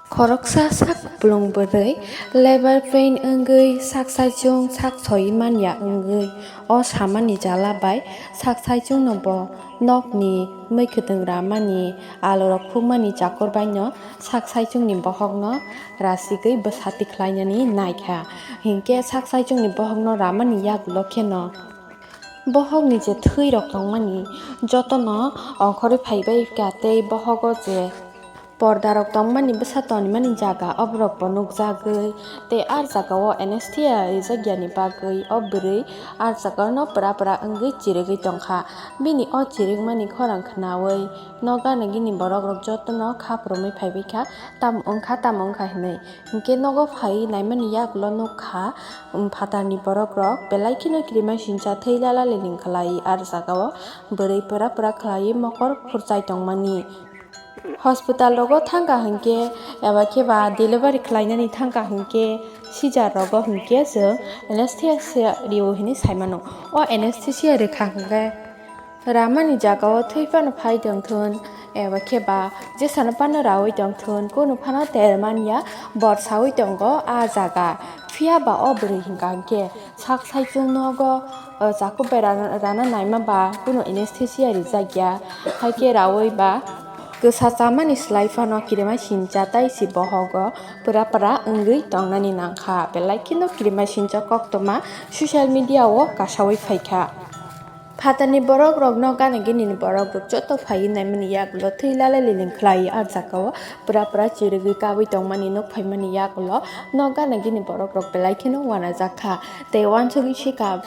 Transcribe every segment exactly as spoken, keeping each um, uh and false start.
Khoroksa sak kupulung bwrwi labour pain wngwi sak saichung sak soi manya wngwi o samani jala bai sak saichungno bo nokni mwkhwtwng ramani alorok phukmani chakur baino sak saichungni bohokno rasigwi bwsati khlainani naikha. Hinkhe sak saichungni bohokno ramani yagulo kheno bohokni je thwirok tongmani jotono ongkhorwi phaibai kha tei bohogo je pordarok tongmani bwsa tonimani jaga oborokbo nukjagwi tei ah jagao anesthesia rijakyani bagwi o bwrwi ah jagano pura pura wngwi chirigwi tongkha. Bini o chirikmani khorang khnaui nogo gana gini borokrok jotono kha phurumwi phaibaikha, tamo wngkha tamo wngkha hinwi. Hinkhe nogo phaiwi naimani yagulo nukha, um, phatarni borokrok belai kheno kirimasingcha thwi lala liling khlai ah jagao bwrwi pura pura khlaiwi mokol khurchai tongmani. Hospital rogo thangkha hinkhe eba khe ba delivery khlainani thangkha hinkhe seizure rogo hinkhe chwng anesthesia rio hinwi saimano. O anesthesia rwkha hinkhe ramani jagao thwi phano phai tongthun eba khe ba jesano phano raui tongthun, kunu phano termanya borsaui tongo ah jaga. Phiya ba o bwrwi hinkha hinkhe sak saichung nogo, o, chaku bai rana, rana naima ba kunu anesthesia rijak ya, hai khe raui ba kwsa chamani slai phano kirimasingcha tei si bohogo pura pura wngwi tongnani nangkha. Belai kheno kirimasingcha koktwma social media o kasaui phaikha. Phatarni borokrokno gana ginini borokrok joto phaiwi naimani yagulo thwi lala liling khlai ah jagao pura pura chirigwi kabui tongmani nuk phaimani yagulo nok gana gini borokrok belai kheno uanajak kha. Tei uansugwi sikha,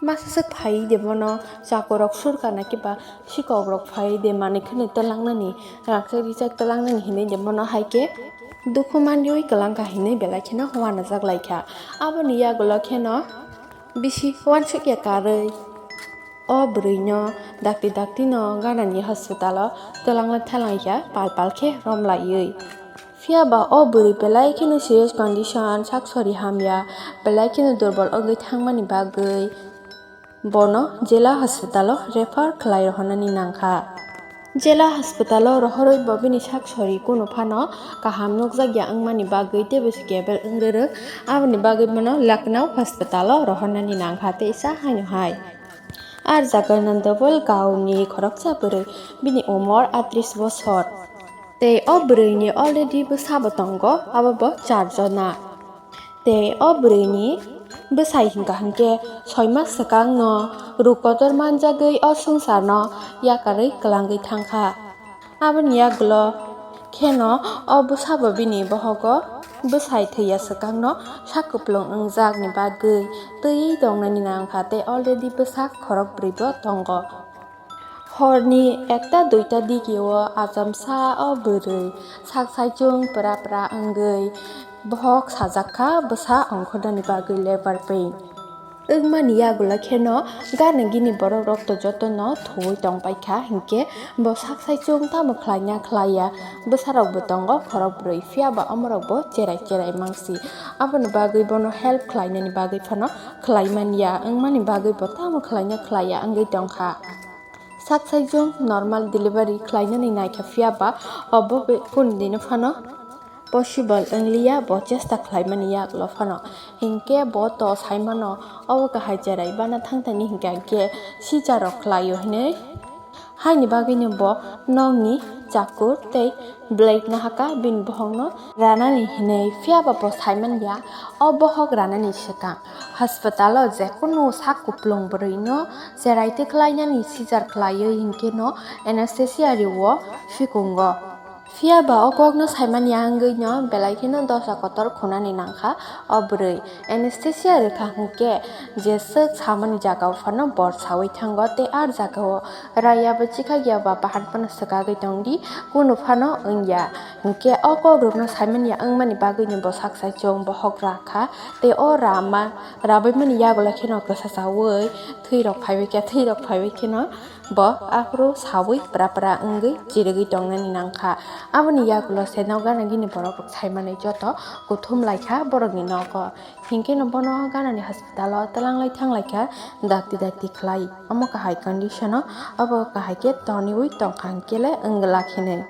masa swk phaiwi de bono chakurok surkana kiba sikokrok phaiwi de manwi kheno twlangnani, rangchak rijak twlangnani hinwi de bono hai khe dukhu manliui kwlangkha hinwi belai kheno uanajak laikha. Aboni yagulo kheno bisi uansukya karwi o bwrwino dakti daktino ganani hospitalo twlangla thalangya pal pal khe romlaiwi. Phiya ba o bwrwi belai kheno serious condition, sak sori hamya, belai kheno durbol wngwi thangmani bagwi bono jela hospitalo refer khlai rohornani nangkha. Jela hospitalo rohorwi bo bini sak sori kunu phano kaham nukjakya wngmani bagwi teibo stable wng rwrwk, aboni bagwi bono Lucknow hospitalo rohornani nangkha teisa haino hai. Ar jaga Nandabol gaoni khoroksa bwrwi, bini umor atris bosor. Tei o bwrwini already bwsabo tongo, abo bo char jona. Tei o bwrwini bwsai hwnkha hwnkhe soi mas swkangno ruk kotor manjagwi o swngcharno yakarwi kwlangwi thangkha. Aboni yagulo kheno o bwsabo bini bohogo bwsai thwiya swkangno sak kupulung wngjakni bagwi twiwi tongnani nangkha tei already bwsa khorok bwrwibo tongo. Horni ekta duita digio achomsa o bwrwi sak saichung pura pura wngwi bohok sajakha bwsa ongkhornani bagwi labour pain. Wngmani yagulo kheno gana gini borokrok to jotono thuwi tongpaikha, hinkhe bo sak saichung tamo khlaina khlaiya, bwsarokbo tongo khorok bwrwi, phiya ba omorokbo cherai cherai mangsi. Aboni bagwi bono help khlainani bagwi phano khlaimanya, wngmani bagwi bo tamo khlaina khlaiya wngwi tongkha. Sak saichung normal delivery khlainani naikha, phiya ba obo be-, kunu dino phano possible wngliya, bo chesta khlaimani yagulo phano. Hinkhe bo to saimano, obo kahai cherai bana thangthani hinkhe hinkhe sijarok khlaio hinwi. Haini bagwino bo nokni chakur tei blade nahaka bini bohokno ranani hinwi, phiya ba bo saimanya o bohok ranani swkang hospitalo jekunu sak kupulung bwrwino cherai twi khlainani sijar khlaiwi hinkhe no anesthesia rio sikungo. Phiya ba o kokno saimani wngwi no belai kheno dosa kotor khunani nangkha o bwrwi. Anesthesia rwkha hwnkhe je swk samani jagao phano bor saui thango tei ah jagao raya bo chikhakya ba bahan phano swkagwi tongdi, kunu phano wngya. Hwnkhe o kokrokno saimanya wngmani bagwino bo sak saichung bohok rakha tei o rama rabaimani yagulo kheno kwsa chaui thwirok phaibai khe, thwirok phaibai kheno bo aphuru saui pra pra wngwi chirigwi tongnani nangkha. Aboni yagulo se nok gana gini borokrok saimanwi joto kuthum laikha borokni nogo. Hinkhe no bono ganani hospitalo twlanglai thanglaikha dakti dakti khlai. Omo kahai condition-o, obo kahai khe toniwi tongkha hinkhe le wngla khenwi.